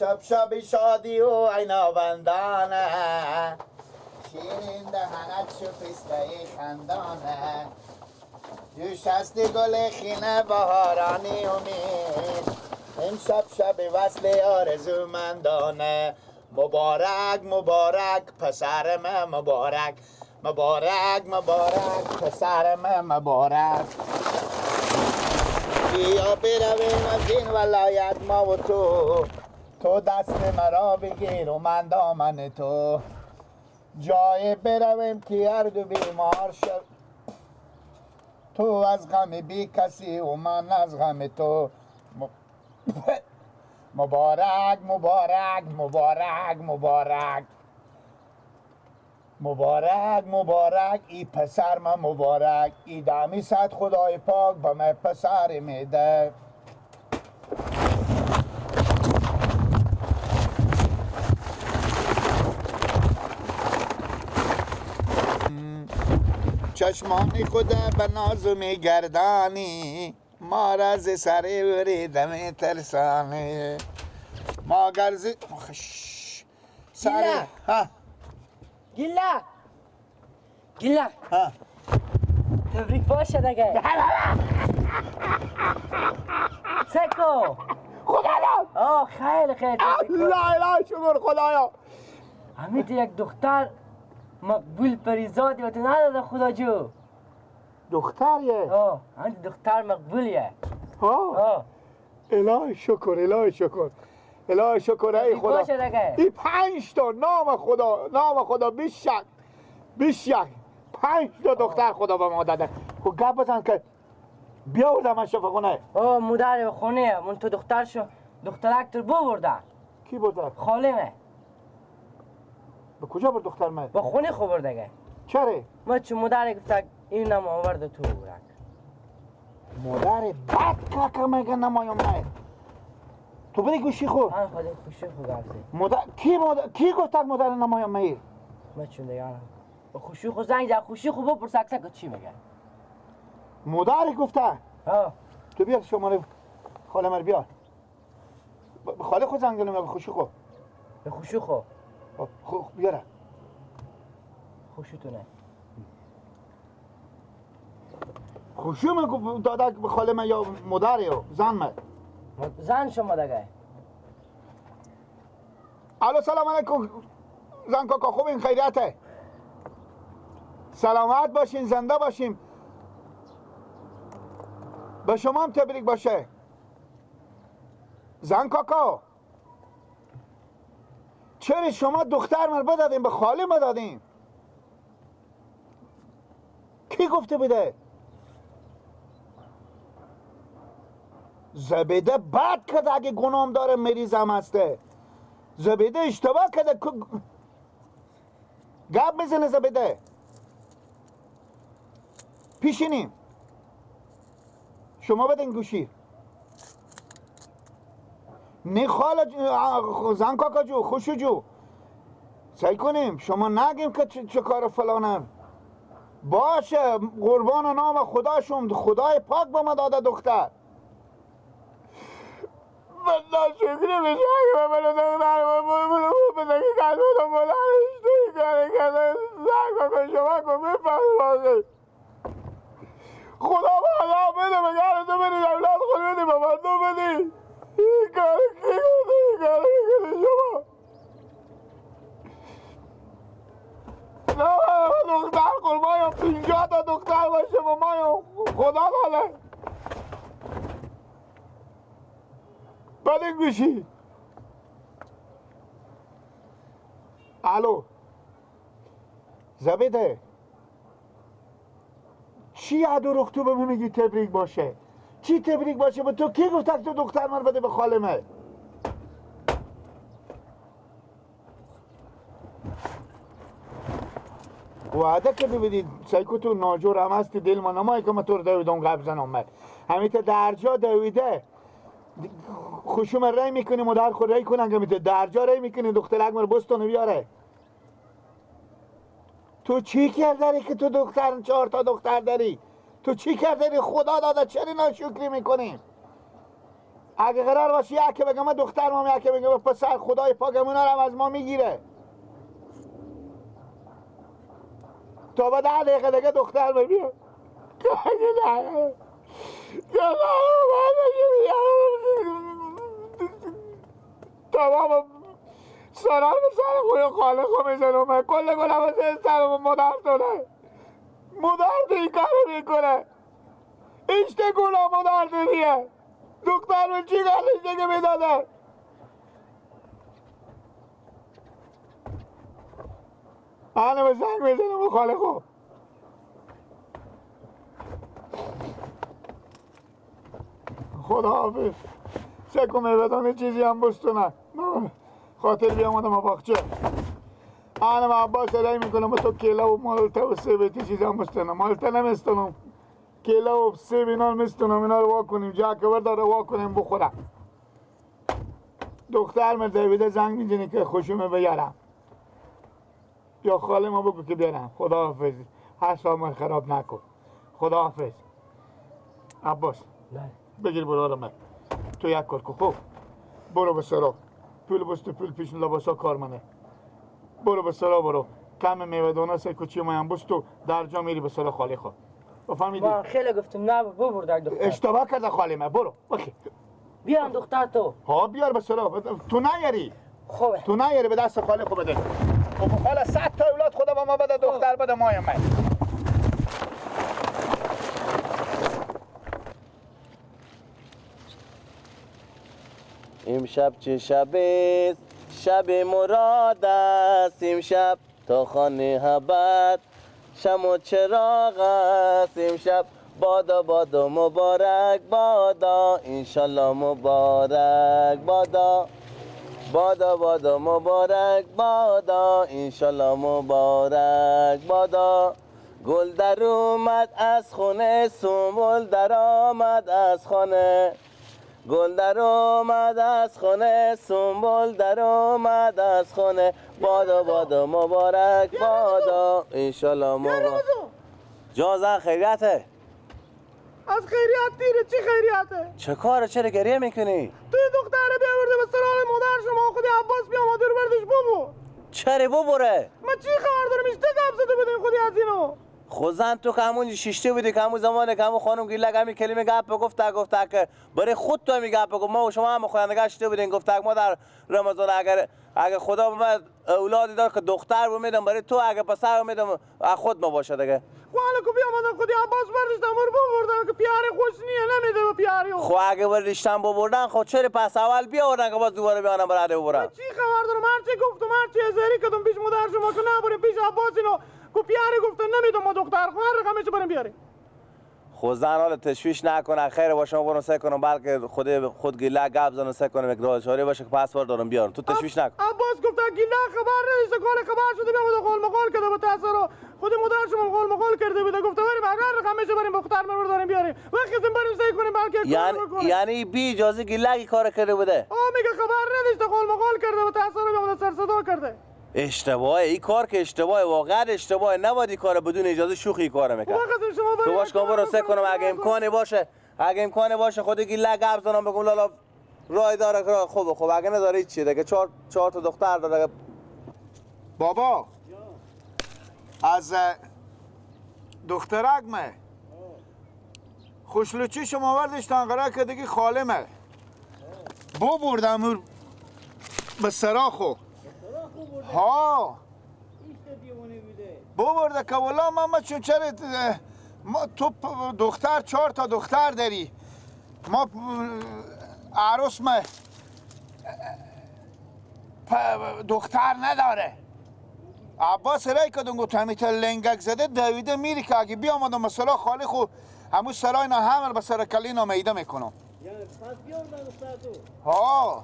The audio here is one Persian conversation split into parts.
امشب شب شادی و عینابندانه، شیرین دهنت شو پسته خندانه، جوش هستی گل خینه بهارانی امید، امشب شب وصل آرزومندانه. مبارک مبارک پسر من مبارک، مبارک مبارک پسر من مبارک. بیا برویم از این ولایت ما و تو، تو دست مرا بگیر و من دامن تو، جای برویم که هر دو بیمار شد، تو از غم بی کسی و من از غم تو. مبارک مبارک مبارک مبارک مبارک مبارک ای پسر من مبارک، ای دمی صد خدای پاک به من پسر میده. چشمان خود به ناز میگردانی، ما را ز سر بریده میترسانی، ما گرز سر ها گله گله ها تبریک باشه دیگه. سکو خدایا، آه خیلی خیلی لا اله شکر خدایا. همین یک دختر مقبول پریزادی و تو نداده خدا جو. دختریه؟ آه همین دختر مقبولیه. آه الهی شکر، الهی شکر، الهی شکر ای خدا. این 5 تا نام خدا، نام خدا بیشک بیشک 5 تا دختر خدا به ما داده. خب گپ بزن که بیاوردم من شفاخونه. آه مادر خونه من تو دخترشو دخترک تو ببردن. کی برده؟ خاله. به کجا برد دختر من؟ به خونه خو برده. چرا؟ ما چون مادر گفت اینم آورد تو برک. مادر بد کاکا مگه نمایم نه. تو بری گوشی خور. من خود گوشی خو گفتی. مادر کی مادر کی گفت مادر نمایم میر؟ ما چون دیگه خوشی خو زنگ زد، خوشی خو بپرس اکسک چی میگه. مادر گفته؟ ها. تو بیار شماره خاله مر بیار. خاله خود زنگ زدم به خوشی خو. به خوشی خو. خو بیاره. خوشیتونه. خوشی من داده به خاله من یا مادر یا زن من؟ زن شما دیگه. الو سلام علیکم زن کاکا، خوب این خیریته؟ سلامت باشین، زنده باشیم. به شما هم تبریک باشه زن کاکا. چرا شما دختر من بدادیم به خاله ما دادیم؟ کی گفته بوده؟ زبیده بد کرده، اگه گنام داره مریضم هسته. زبیده اشتباه کرده، گپ میزنه زبیده. پیشینیم شما بدین گوشی. نه خاله زن کاکا جو خوشو جو سعی کنیم شما نگیم که چه کار فلانم باشه. قربان نام خداشم، خدای پاک به ما داده دختر. من ناشکری میشه اگه من دختر بده که قلبتون بلندش توی کاره کرده. زن کاکا شما کن میفهمی خدا به خدا بده به گره تو بدی، اولاد خود بدی به من تو بدی. این کار کی گفته این کار میکنی شما؟ نه دختر قربانیم 50 تا دختر باشه با ما خدا داده. بده گوشی. الو زبیده، چی دروغ تو به من میگی تبریک باشه؟ چی تبریک باشه؟ به تو کی گفت تو دختر من بده به خاله من؟ وعده که ببینید سایکو تو ناجور هم هستی، دل ما نمایی که من تو رو دویدم قبل زنم من همیته درجا دویده خوشوم رای میکنی مادر خود رای کنن که میته درجا رای میکنی دخترک من بستانو بیاره. تو چی کردی که تو دختر 4 تا دختر داری؟ تو چی کردی؟ خدا داده چرا ناشکری میکنی؟ اگه قرار باشه یکی بگم دختر ما، یکی بگم پسر، خدای پاک اونا رو از ما میگیره. تا بعد 10 دقیقه دیگه دختر ببینم. تمام سرم سر خوی خاله خو میزنم، کل گلم سرم مادر داره، مادر این کارو میکنه، ایشته گلم مادر دیگه. دختر من چی کارش دیگه میداده؟ آنه به زنگ میزنم خاله خو. خدا حافظ. سکو میبدم چیزی هم بستونه خاطر بیامدم باغچه. آنه با عباس رای میکنم تو کیله و مالته و سیب چیزی هم بستونه. مالته نمیستونم، کیله و سیب اینا میستونم، اینا رو وا کنیم، جا که برداره وا کنیم بخورم. دختر من دویده زنگ میزنه که خوشمه بیارم یا خاله ما بگو که بیارم. خدا حافظ، حساب خراب نکن. خدا حافظ. عباس بگیر برو من تو یک کار کن. خب برو به سرا پول بست، پول پیش لباسا کار منه. برو به سرا، برو کم میوه دانه سه کوچی مایم بست تو در جا میری به سرا خاله خود. بفهمیدی؟ من خیلی گفتم نه ببرد دختر. اشتباه کرده خاله من. برو اوکی بیارم دختر تو. ها بیار به سرا. تو نیاری. خوبه تو نیاری به دست خاله خود بده. خب خاله 100 تا اولاد خدا با ما بده، دختر بده مایم من. امشب چه شب است، شب مراد است امشب، تا خانه هبت شم و چراغ است امشب. بادا بادا مبارک بادا، انشالله مبارک بادا. بادا بادا مبارک بادا، انشالله مبارک بادا. گل در اومد از خونه، سنبل در آمد از خانه. گل در اومد از خانه، سنبل در اومد از خانه. بادا بادا مبارک بادا، انشالله مبارک. جان زن خیریته؟ از خیریت دیره. چی خیریته؟ چه کاره؟ چرا گریه میکنی؟ تو دختره بیاورده به سرال مادر شما، خودی عباس بیامده رو بردش بابو. چرا ببره؟ من چی خبر دارم؟ اشته گپ زده بودیم خودی از اینو. خب زن تو که همون شیشته بودی که همون زمانه که همون خانم گیلک همین کلمه گپ گفت گفت که برای خود تو همین گپ گفت. ما و شما هم خوانندگاه شده بودین گفت ما در رمضان اگر خدا به من اولادی داد که دختر رو میدم برای تو، اگر پسر رو میدم خود ما باشه دیگه. خب حالا که بیامدم خودی عباس برداشتم رو ببردم که پیاره خوش نیه نمیده به پیاره. خب اگه برداشتم ببردن خب چرا پس اول بیاوردن که باز دوباره بیانم برای ببرم؟ چی خبر دارم؟ هرچی گفتم هرچی ازری کردم پیش مادر شما که نبریم پیش عباس اینو کو پیاره گفتن نمیدم ما دختر خو هر رقمش بریم بیاریم. خو زن حال تشویش نکنه، خیر باشه برم سه کنم، بلکه خود گیله گپ زنم سه کنم یک راه چاره باشه که پاسپورت دارم بیارم. تو تشویش نکن. عباس گفت گیله خبر نداشته، کار خبر شده بیامد قول مقال کرده به تاثیر خود مادر شما قول مقال کرده بوده گفته بریم هر رقمش بریم دختر ما داریم بیاریم وقتی بریم سه کنیم بلکه یعنی بی اجازه گیله کار کرده بوده. آ میگه خبر نداشته قول مقال کرده به تاثیر بیامد سر صدا کرده. اشتباهه این کار که اشتباهه، واقعا اشتباهه. نباید این کار بدون اجازه شوخی کار میکرد. تو باش کن برو سه کنم اگه امکانی باشه، اگه امکانی باشه خودی گیله گپ زنم بگم لالا راه داره راه خوبه. خب اگه نداره هیچ چی دیگه. چهار تا دختر داره. بابا از دخترک مه خوشلوچی شما وردشتن قرار که دیگه خاله مه ببردم به سراخو. ها ببرده که والا ما چون چرا ما تو دختر 4 تا دختر داری، ما عروس ما دختر نداره. عباس رای کردن گفت همیشه لنگک زده دویده میری که اگه بیامدم مثلا خالی خو همون سرای نه همه به سر کلینا میده میکنم. یعنی پس بیاوردن دختر تو؟ ها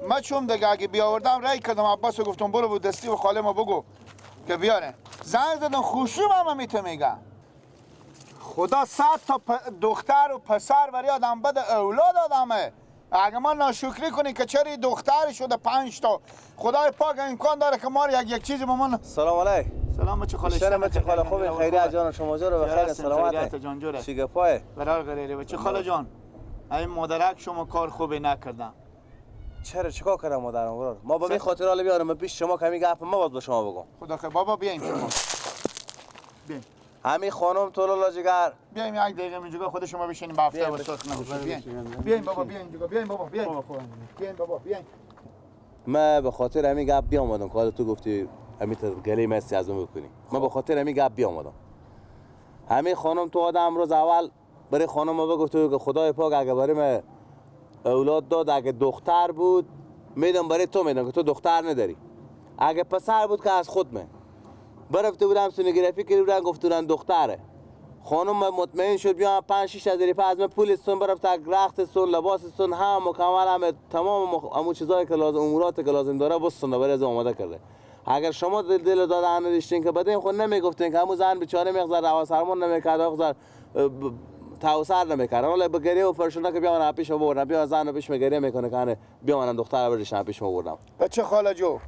ما من چون دیگه اگه بیاوردم رای کردم عباس گفتم برو بود دستی و خاله ما بگو که بیاره. زنگ زدم خوشیم هم میته میگم خدا 100 تا دختر و پسر برای آدم بده، اولاد آدمه. اگه ما ناشکری کنیم که چرا دختر شده 5 تا، خدای پاک امکان داره که ما رو یک چیزی به ما. سلام علیک. سلام بچه خاله. سلام بچه خاله. خوبی؟ خیریت جان شما جور و خیر سلامت. جان جوره. چی گپای؟ برار غریره بچه خاله جان. این مادرک شما کار خوبی نکردم. چرا چیکار کردم مادرم برار؟ ما با می خاطر حالا بیارم پیش شما کمی گپ ما باید با شما بگم. خدا خیر بابا بیایم شما. بیایم. همین خانم تو لالا جگر. بیایم یک دقیقه اینجا خود شما بشینیم با هفته و سرخ نباشه. بیایم. بیایم بابا بیایم اینجا. بیایم بابا بیایم. بیایم بابا بیایم. ما به خاطر همین گپ بیامدم که تو گفتی همین گله مسی از من بکنی. ما به خاطر همین گپ بیامدم. همین خانم تو آدم روز اول برای خانم ما بگفت که خدای پاک اگه برای من اولاد داد، اگه دختر بود میدم برای تو، میدم که تو دختر نداری. اگه پسر بود که از خود من برفته بودم سونوگرافی کرده بودن، گفته بودن دختره. خانم مطمئن شد بیام 5 6 هزار از من پول سون برفت، رخت سون، لباس سون، هم مکمل، هم تمام همون چیزایی که لازم، امورات که لازم داره بس برای از آماده کرده. اگر شما دل دادن نداشتین که بدین، خود نمیگفتین که همون زن بیچاره مقدار روا سرمون نمیکرد، مقدار توسر نمیکرد. حالا به گریه و فرشونه که بیا من پیش بردم، بیا زن پیش گریه میکنه که بیا منم دختر بردش پیش بردم. بچه خاله جو،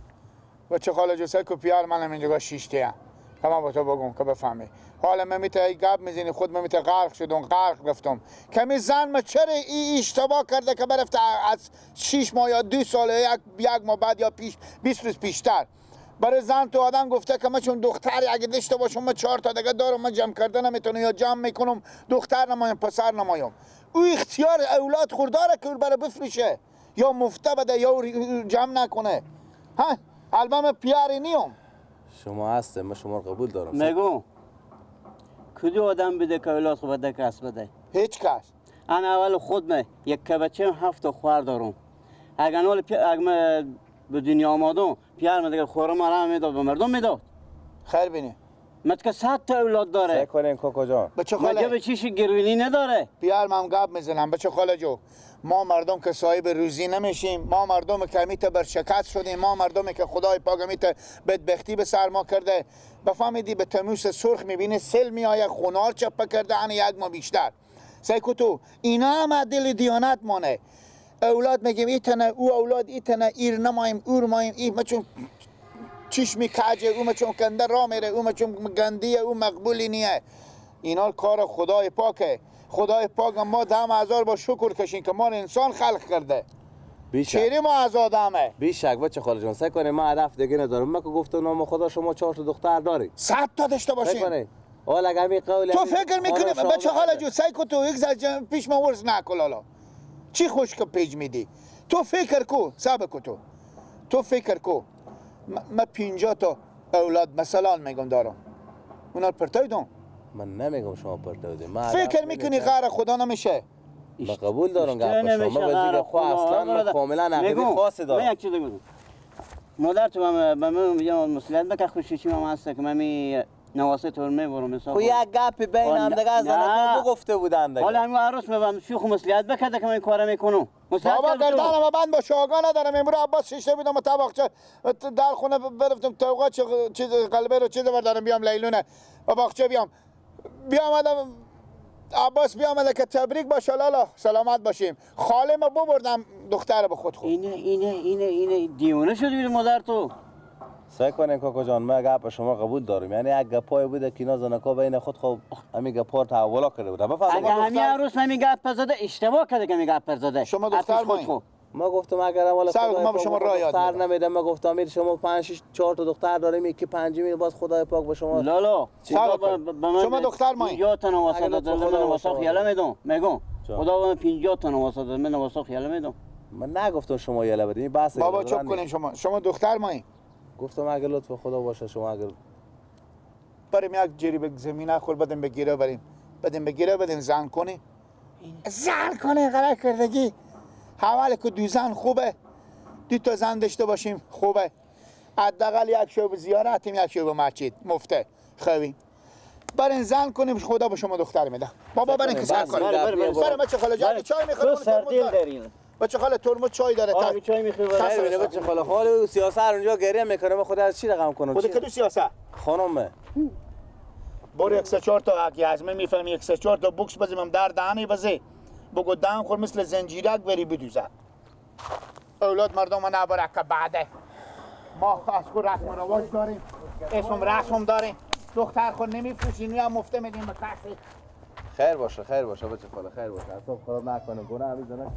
بچه خاله جو سر کو پیار منم اینجا شیشته ام. تمام با تو بگم که بفهمی. حالا من میته گپ میزنی، خود من میته غرق شدم، غرق رفتم. کمی زن ما چرا ای اشتباه کرده که برفته از 6 ماه یا 2 سال یک ماه بعد یا پیش 20 روز پیشتر برای زن تو آدم گفته که من چون دختر اگه داشته باشم من 4 تا دیگه دارم، من جمع کرده نمیتونم یا جمع میکنم دختر نمایم پسر نمایم. او اختیار اولاد خورداره که برای بفروشه یا مفته بده یا جمع نکنه. ها البته پیاری نیم. شما هسته، من شما رو قبول دارم. میگم کدو آدم بده که اولاد خود بده کس بده؟ هیچ کس. انا اول خود من یک بچه 7 خواهر دارم. اگر اگر به دنیا آمدم پیار من دیگه خورم هم میداد به مردم میداد. خیر بینی. مت که 100 تا اولاد داره. سعی کنین کوکو جان. بچه خاله. مگه به چیش گرونی نداره؟ پیار من گپ میزنم بچه خاله جو. ما مردم که صاحب روزی نمیشیم، ما مردم که میته برشکست شدیم، ما مردم که خدای پاک میته بدبختی به سر ما کرده. بفهمیدی به تموس سرخ میبینی سل میآید خونار چپه کرده ان یک ما بیشتر. سعی کو تو اینا هم دل دیانت مانه. اولاد میگیم ایتنه او اولاد ایتنه ایر نمایم اور مایم ای ما چون چشمی کجه او ما چون کنده را میره او ما چون گندیه او مقبولی نیه. اینا کار خدای پاکه. خدای پاک ما 10,000 با شکر کشین که ما انسان خلق کرده. چیری ما از آدمه. بیشک بچه خاله جان سعی کنیم ما هدف دیگه ندارم. من که گفتم نام خدا شما 4 تا دختر داری. 100 تا داشته باشین. حالا اگه همین قول تو فکر میکنی بچه خاله جون سعی کن تو یک ذره پیش ما ورز نکن. لالا چی خوش که پیج میدی؟ تو فکر کو، صبر کو تو فکر کو. ما 50 تا اولاد مثلا میگم دارم. اونا پرتای دوم. من نمیگم شما پرتای دوم. فکر میکنی غیر خدا نمیشه؟ من قبول دارم گپ شما. من خو اصلا من کاملا عقیده خاصی دارم. من یک چیز بگم. مادر تو به من میگم مسئولیت بکن خوشی من هست که من می نواسه تو میبرم مثلا. خو یک گپ بین هم دیگه از زنکا بگفته بودن دیگه. حالا همین عروس میبرم شوخ مسئولیت بکرده که من کار میکنم. بابا گردنم بند باش آگاه ندارم. امروز عباس شیشته بودم طباخچه در خونه برفتم توقع چیز قلبه رو چیز بردارم بیام لیلونه و باغچه بیام بیامدم عباس بیامده که تبریک باشه لالا سلامت باشیم. خاله ما ببردم دختر به خود خود. اینه اینه اینه اینه دیوانه شدی مادر تو. سعی کنین کاکا جان من گپ شما قبول دارم. یعنی یک گپای بوده که اینا زنکا بین خود خب همین گپا رو تحولا کرده بودن. بفهم اگه همین عروس همین گپ زده اشتباه کرده که همین گپ زده. شما دختر ما ما گفتم اگر والا خدای ما به شما راه یاد دختر نمیدم. ما گفتم امیر شما 5 6 4 تا دختر داریم یکی پنجمی باز خدای پاک به شما لالا شما دختر ما 50 تا نواسه داد من نواسه خیال میدم میگم خدا به من 50 تا نواسه داد من نواسه خیال میدم. من نگفتم شما یله بدین بس بابا چوب کنین شما دختر ما. گفتم اگر لطف خدا باشه شما اگر بریم یک جری به زمینه خور بدیم به گیره بریم بدیم به گیره بدیم زن کنی زن کنی غلط کردگی. حواله که دو زن خوبه، دو تا زن داشته باشیم خوبه. حداقل یک شب زیارتیم یک شب مسجد مفته خوبی. برین زن کنیم خدا به شما دختر میده. بابا برین که سر کنیم. بریم بچه خاله جان چای میخواد. تو سردیل دارین. بچه خاله ترمز چای داره. آره چای میخواد. بچه خاله خاله سیاست اونجا گریه میکنه. من خدا از چی رقم کنم؟ خود کدو سیاست؟ خانم برو 104 تا اگه از من میفهمی 104 تا بوکس بزنم در دهنی بزی. بگو دم خور مثل زنجیرک بری بدوزه. اولاد مردم نبره که بعده ما خاص خود رسم و رواج داریم، اسم رسم داریم. دختر خود نمیفروشیم یا مفته میدیم به کسی. خیر باشه، خیر باشه بچه خاله، خیر باشه. اعصاب خراب نکنه. گناه همین زنک.